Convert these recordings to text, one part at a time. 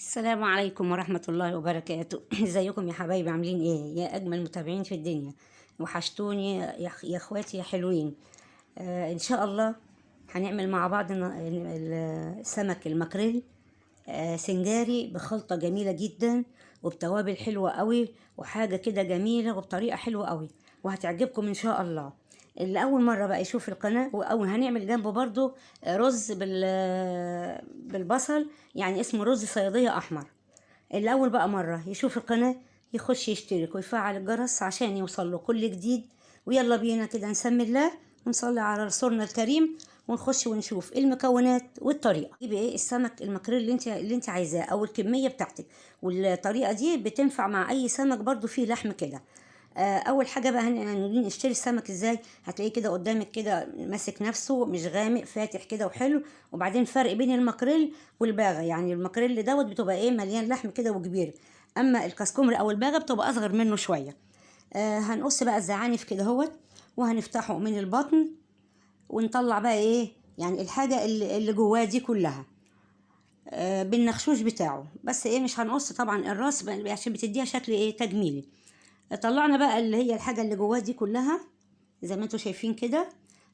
السلام عليكم ورحمة الله وبركاته. ازيكم يا حبايبي؟ عاملين ايه يا اجمل متابعين في الدنيا؟ وحشتوني يا اخواتي يا حلوين. ان شاء الله هنعمل مع بعض السمك الماكريل سنجاري بخلطة جميلة جدا وبتوابل حلوة قوي وحاجة كده جميلة وبطريقة حلوة قوي وهتعجبكم ان شاء الله. اللي اول مرة بقى يشوف القناة، واول هنعمل جنبه برضو رز بالبصل، يعني اسمه رز صيادية احمر. اللي اول بقى مرة يشوف القناة يخش يشترك ويفعل الجرس عشان يوصل له كل جديد. ويلا بينا كده نسمي الله ونصلي على رسولنا الكريم ونخش ونشوف المكونات والطريقة. جيبي ايه السمك الماكريل اللي انت عايزاه او الكمية بتاعتك، والطريقة دي بتنفع مع اي سمك برضو فيه لحم كده. اول حاجة بقى هنشتري السمك ازاي؟ هتلاقيه كده قدامك كده ماسك نفسه، مش غامق، فاتح كده وحلو. وبعدين فرق بين الماكريل والباغه، يعني الماكريل دوت بتبقى ايه مليان لحم كده وكبير، اما الكاسكومري او الباغه بتبقى اصغر منه شوية. هنقص بقى الزعانف كده اهوت، وهنفتحه من البطن ونطلع بقى ايه يعني الحاجة اللي جواه دي كلها، بالنخشوش بتاعه. بس ايه مش هنقص طبعا الراس عشان بتديها شكل ايه تجميلي. طلعنا بقى اللي هي الحاجة اللي جواه دي كلها زي ما انتوا شايفين كده،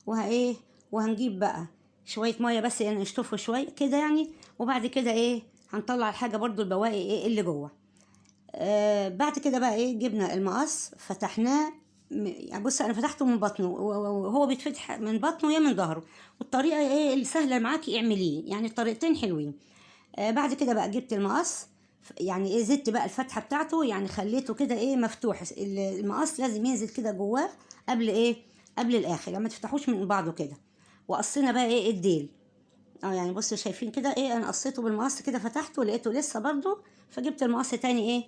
وها وهنجيب بقى شوية مية بس يعني نشطفه شوية كده يعني، وبعد كده ايه هنطلع الحاجة برضو البواقي ايه اللي جوه. بعد كده بقى ايه جبنا المقص فتحناه، يعني بص انا فتحته من بطنه، وهو بيتفتح من بطنه يا من ظهره، والطريقة ايه السهلة معاكي اعمليه، يعني الطريقتين حلوين. بعد كده بقى جبت المقص، يعني ايه زدت بقى الفتحة بتاعته، يعني خليته كده ايه مفتوح. المقص لازم ينزل كده جواه قبل ايه قبل الاخر، يعني ما تفتحوش من بعضه كده. وقصينا بقى ايه الديل، يعني بصوا شايفين كده ايه انا قصيته بالمقص كده، فتحته لقيته لسه برضو، فجبت المقص تاني ايه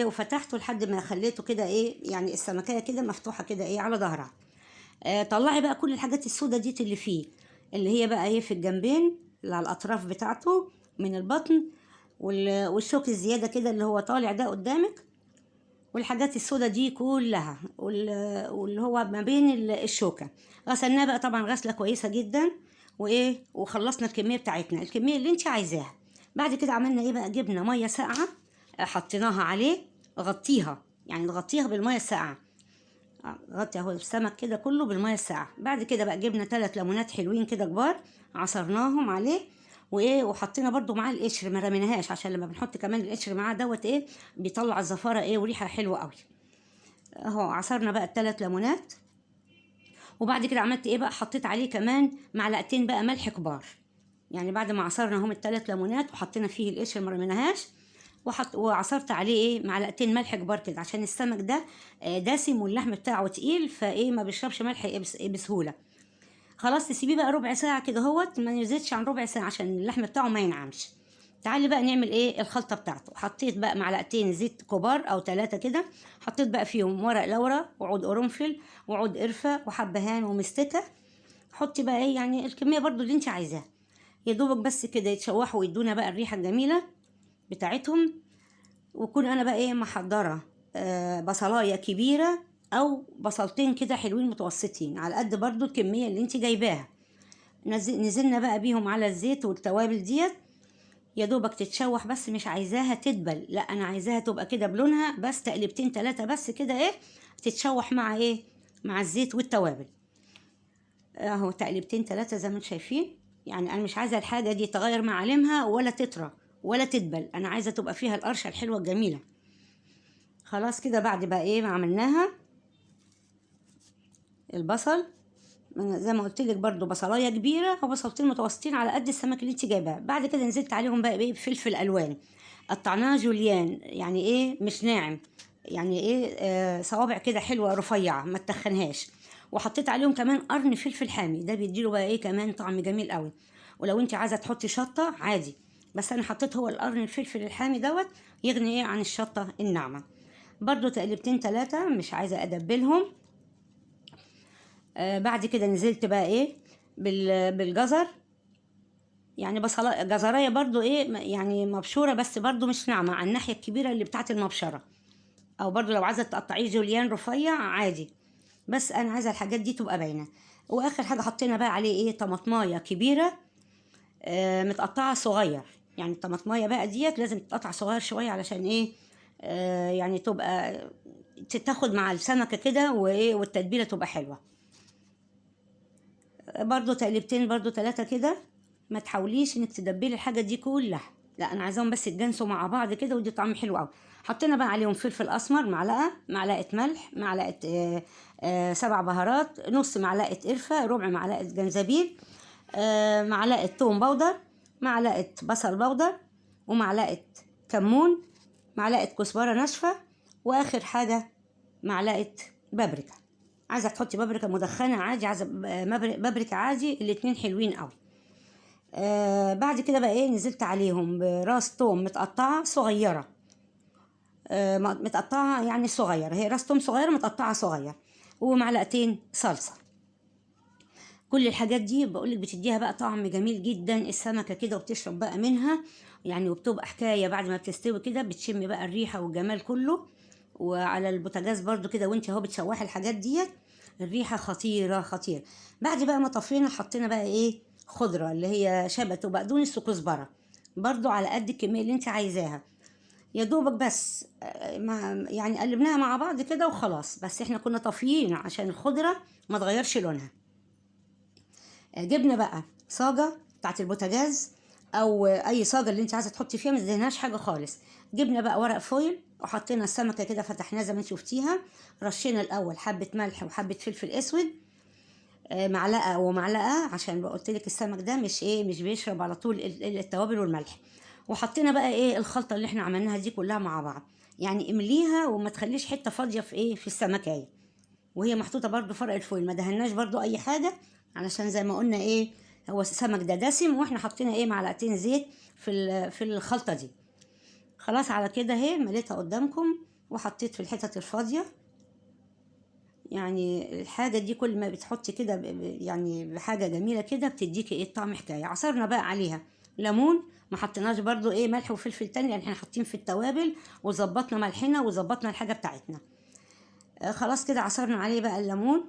وفتحته لحد ما خليته كده ايه يعني السمكية كده مفتوحة كده ايه على ظهرها. طلعي بقى كل الحاجات السودة دي اللي فيه، اللي هي بقى ايه في الجنبين اللي على الاطراف بتاعته من البطن، والشوك الزيادة كده اللي هو طالع ده قدامك، والحاجات السودة دي كلها، واللي هو ما بين الشوكة. غسلناه بقى طبعا غسلة كويسة جدا وايه، وخلصنا الكمية بتاعتنا، الكمية اللي انت عايزاها. بعد كده عملنا ايه بقى، جبنا مية ساقعة حطيناها عليه، غطيها يعني نغطيها بالمية الساقعة، غطي اهو السمك كده كله بالمية الساقعة. بعد كده بقى جبنا 3 ليمونات حلوين كده كبار عصرناهم عليه وايه، وحطينا برضو معاه القشر ما رميناهاش، عشان لما بنحط كمان القشر معاه دوت ايه بيطلع الزفاره ايه وريحه حلوة قوي. اهو عصرنا بقى ال3 ليمونات. وبعد كده عملت ايه بقى، حطيت عليه كمان معلقتين بقى ملح كبار، يعني بعد ما عصرنا هم ال3 ليمونات وحطينا فيه القشر ما رميناهاش، وعصرت عليه ايه معلقتين ملح كبار كده، عشان السمك ده دسم واللحم بتاعه تقيل، فايه ما بيشربش ملح إيه بسهولة. خلاص تسيبيه بقى ربع ساعة كده اهوت، ما يزيدش عن ربع ساعة عشان اللحم بتاعه ما ينعمش. تعالي بقى نعمل ايه الخلطة بتاعته. حطيت بقى معلقتين زيت كبار او 3 كده، حطيت بقى فيهم ورق لورا وعود قرنفل وعود قرفه وحبهان ومستكه. حطي بقى ايه يعني الكمية برضو اللي انت عايزاها، يا دوبك بس كده يتشوحوا ويدونا بقى الريحة الجميلة بتاعتهم. وكون انا بقى ايه محضرة بصلايه كبيرة او بصلتين كده حلوين متوسطين على قد برضو الكمية اللي انت جايباها. نزلنا بقى بيهم على الزيت والتوابل ديت، يا دوبك تتشوح بس، مش عايزاها تدبل، لا انا عايزاها تبقى كده بلونها بس، تقلبتين 3 بس كده ايه تتشوح مع ايه مع الزيت والتوابل. اهو تقلبتين 3 زي ما انتم شايفين. يعني انا مش عايزه الحاجة دي تغير معالمها ولا تطرى ولا تدبل، انا عايزه تبقى فيها القرشه الحلوة الجميلة. خلاص كده بعد بقى ايه ما عملناها البصل زي ما قلت لك برضو بصلايه كبيرة او بصلتين متوسطين على قد السمك اللي انت جايباه. بعد كده نزلت عليهم بقى ايه بفلفل الوان، قطعناه جوليان، يعني ايه مش ناعم، يعني ايه صوابع كده حلوة رفيعة ما تخنهاش. وحطيت عليهم كمان قرن فلفل حامي، ده بيديله بقى ايه كمان طعم جميل قوي. ولو انت عايزه تحطي شطه عادي، بس انا حطيت هو القرن الفلفل الحامي دوت يغني ايه عن الشطه الناعمة. برضو تقلبتين 3 مش عايزه ادبلهم. بعد كده نزلت بقى ايه بالجزر، يعني بصله جزرايه برضو ايه يعني مبشوره بس برضو مش ناعمة، على الناحية الكبيرة اللي بتاعت المبشره، او برضو لو عايزه تقطعيه جوليان رفيع عادي، بس انا عايزه الحاجات دي تبقى باينة. واخر حاجة حطينا بقى عليه ايه طماطمايه كبيرة متقطعه صغير. يعني الطماطمايه بقى ديت لازم تتقطع صغير شوية علشان ايه، يعني تبقى تاخد مع السمكة كده، وايه والتتبيله تبقى حلوة. برضو تقلبتين برضو 3 كده. ما تحاوليش انك تدبلي الحاجة دي كلها، لا انا عايزاهم بس يتجانسوا مع بعض كده ودي طعم حلو قوي. حطينا بقى عليهم فلفل اسمر معلقه، معلقه ملح، معلقه 7 بهارات، نص معلقه قرفه، ربع معلقه جنزبيل، معلقه توم powder، معلقه بصل powder، ومعلقة كمون، معلقه كزبره ناشفة، واخر حاجة معلقه بابريكا. عايزه تحطي بابريكا مدخنه عادي، عايزه بابريكا عادي، الاتنين حلوين قوي. بعد كده بقى ايه، نزلت عليهم براس توم متقطعه صغيرة، متقطعه يعني صغيرة، هي راس توم صغيرة متقطعه صغير، ومعلقتين صلصه. كل الحاجات دي بقولك بتديها بقى طعم جميل جدا السمكة كده، وبتشرب بقى منها يعني، وبتبقى حكاية بعد ما بتستوي كده، بتشم بقى الريحة والجمال كله. وعلى البوتاجاز برضو كده وانت اهو بتشوحي الحاجات ديت، الريحة خطيرة خطيرة. بعد بقى ما طفينا حطينا بقى ايه، خضرة اللي هي شبت وبقدونس وكزبره، برضو على قد الكمية اللي انت عايزاها، يا دوبك بس، يعني قلبناها مع بعض كده وخلاص. بس احنا كنا طافيين عشان الخضرة ما تغيرش لونها. جبنا بقى صاجه بتاعت البوتاجاز او اي صاجه اللي انت عايزه تحطي فيها، ما تدهنهاش حاجة خالص. جبنا بقى ورق فويل وحطينا السمكة كده، فتحناها زي ما انت شفتيها، رشينا الاول حبه ملح وحبه فلفل اسود، معلقه ومعلقة، عشان قلت لك السمك ده مش ايه، مش بيشرب على طول التوابل والملح. وحطينا بقى ايه الخلطة اللي احنا عملناها دي كلها مع بعض، يعني امليها وما تخليش حتة فاضية في ايه، في السمكايه. وهي محطوطة برضو فرق الفويل، ما دهناش برضو اي حاجة، علشان زي ما قلنا ايه، هو السمك ده دسم، واحنا حطينا ايه معلقتين زيت في الخلطة دي. خلاص على كده اهي مليتها قدامكم، وحطيت في الحتت الفاضيه. يعني الحاجة دي كل ما بتحطي كده يعني بحاجة جميلة كده بتديكي ايه الطعم حكاية. عصرنا بقى عليها ليمون، ما حطيناش برضو ايه ملح وفلفل تاني، لان احنا حاطين في التوابل وظبطنا ملحنا وظبطنا الحاجة بتاعتنا. خلاص كده عصرنا عليه بقى الليمون.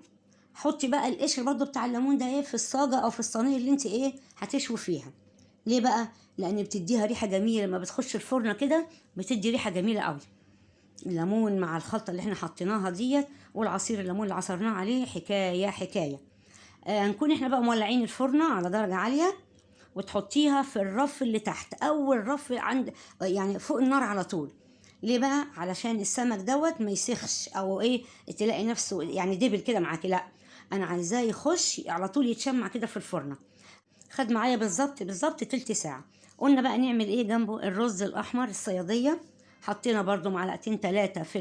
حطي بقى القشر برضو بتاع الليمون ده ايه في الصاجه او في الصينية اللي انت ايه هتشوي فيها. ليه بقى؟ لان بتديها ريحه جميلة لما بتخش الفرن كده، بتدي ريحه جميلة قوي. الليمون مع الخلطة اللي احنا حطيناها ديت والعصير الليمون اللي عصرناه عليه حكاية حكاية. هنكون احنا بقى مولعين الفرن على درجه عالية، وتحطيها في الرف اللي تحت، اول رف عند يعني فوق النار على طول. ليه بقى؟ علشان السمك دوت ما يسخش او ايه تلاقي نفسه يعني دبل كده معاكي، لا انا عايزاه يخش على طول يتشمع كده في الفرن. خد معايا بالظبط بالظبط تلت ساعة. قلنا بقى نعمل ايه جنبه؟ الرز الاحمر الصياديه، حطينا برضو معلقتين 3 في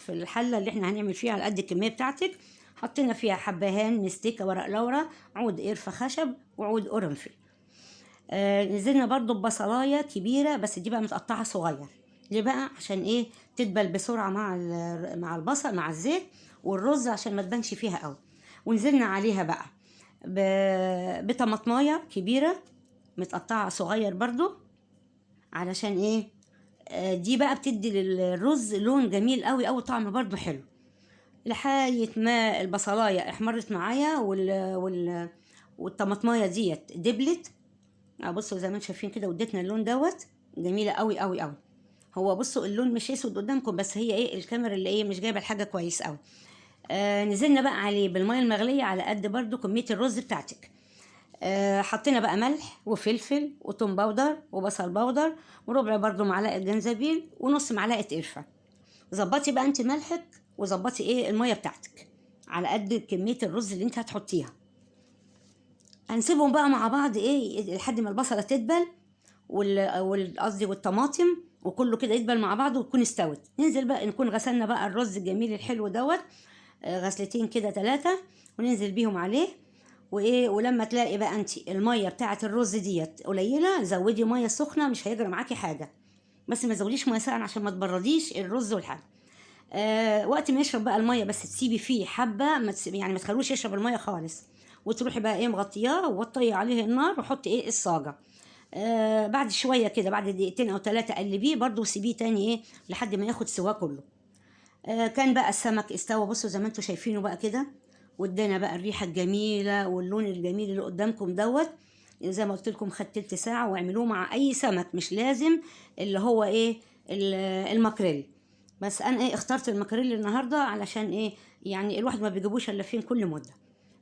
الحلة اللي احنا هنعمل فيها على قد الكمية بتاعتك. حطينا فيها حبهان، مستكه، ورق لورا، عود قرفه خشب، وعود قرنفل. نزلنا برضو ببصلايه كبيرة بس دي بقى متقطعه صغير. ليه بقى؟ عشان ايه؟ تدبل بسرعة مع البصل مع الزيت والرز، عشان ما تبانش فيها قوي. ونزلنا عليها بقى بطماطمايه كبيرة متقطعه صغير برضو، علشان ايه؟ دي بقى بتدي للرز لون جميل قوي قوي، طعم برضو حلو. لحايه ما البصلايه احمرت معايا والطماطمايه ديت دبلت، بصوا زي ما انتم شايفين كده، وادتنا اللون دوت جميلة قوي قوي قوي. هو بصوا اللون مش اسود قدامكم، بس هي ايه الكاميرا اللي ايه مش جايبه الحاجة كويس قوي. نزلنا بقى عليه بالمية المغليه على قد برضو كمية الرز بتاعتك. حطينا بقى ملح وفلفل وتوم powder وبصل powder وربع برضو معلقه جنزبيل ونص معلقه قرفه. ظبطي بقى انت ملحك وظبطي ايه المية بتاعتك على قد كمية الرز اللي انت هتحطيها. هنسيبهم بقى مع بعض ايه لحد ما البصله تدبل قصدي والطماطم وكله كده يدبل مع بعض وتكون استوت. ننزل بقى نكون غسلنا بقى الرز الجميل الحلو دوت، غسلتين كده 3، وننزل بيهم عليه. وايه، ولما تلاقي بقى انت المية بتاعه الرز ديت قليله زودي مية سخنة، مش هيجرى معاكي حاجة، بس ما تزوديش مية ساقعه عشان ما تبرديش الرز والحاجة. وقت ما يشرب بقى المية بس تسيبي فيه حبه، ما تسيبي يعني ما تخلوش يشرب المية خالص، وتروحي بقى ايه مغطياه ووطي عليه النار وحطي ايه الصاجه. بعد شوية كده بعد دقيقتين او 3 قلبية برده وسيبيه تاني ايه لحد ما ياخد سواه كله. كان بقى السمك استوى، بصوا زي ما انتم شايفينه بقى كده، وادانا بقى الريحة الجميلة واللون الجميل اللي قدامكم دوت. زي ما قلت لكم خد تلت ساعة. واعملوه مع اي سمك، مش لازم اللي هو ايه الماكريل، بس انا ايه اخترت الماكريل النهارده علشان ايه يعني الواحد ما بيجيبوش الا فين كل مده،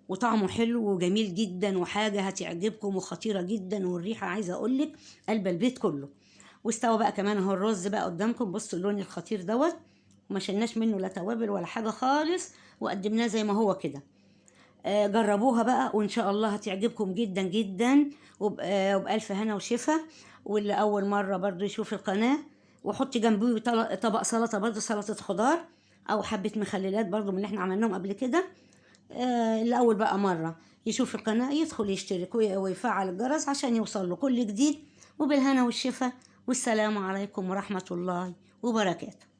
وطعمه حلو وجميل جدا، وحاجه هتعجبكم وخطيرة جدا، والريحه عايزه اقولك قلب البيت كله. واستوى بقى كمان اهو الرز بقى قدامكم، بصوا اللون الخطير دوت، وما شلناش منه لا توابل ولا حاجة خالص، وقدمناه زي ما هو كده. جربوها بقى وان شاء الله هتعجبكم جدا جدا، وبألف هنا وشفا. واللي اول مرة برضو يشوف القناة، وحطي جنبيه طبق سلطة برضو، سلطة خضار او حبه مخللات برضو من اللي احنا عملناهم قبل كده. اللي اول بقى مرة يشوف القناة يدخل يشترك ويفعل الجرس عشان يوصل له كل جديد. وبالهنا والشفا، والسلام عليكم ورحمة الله وبركاته.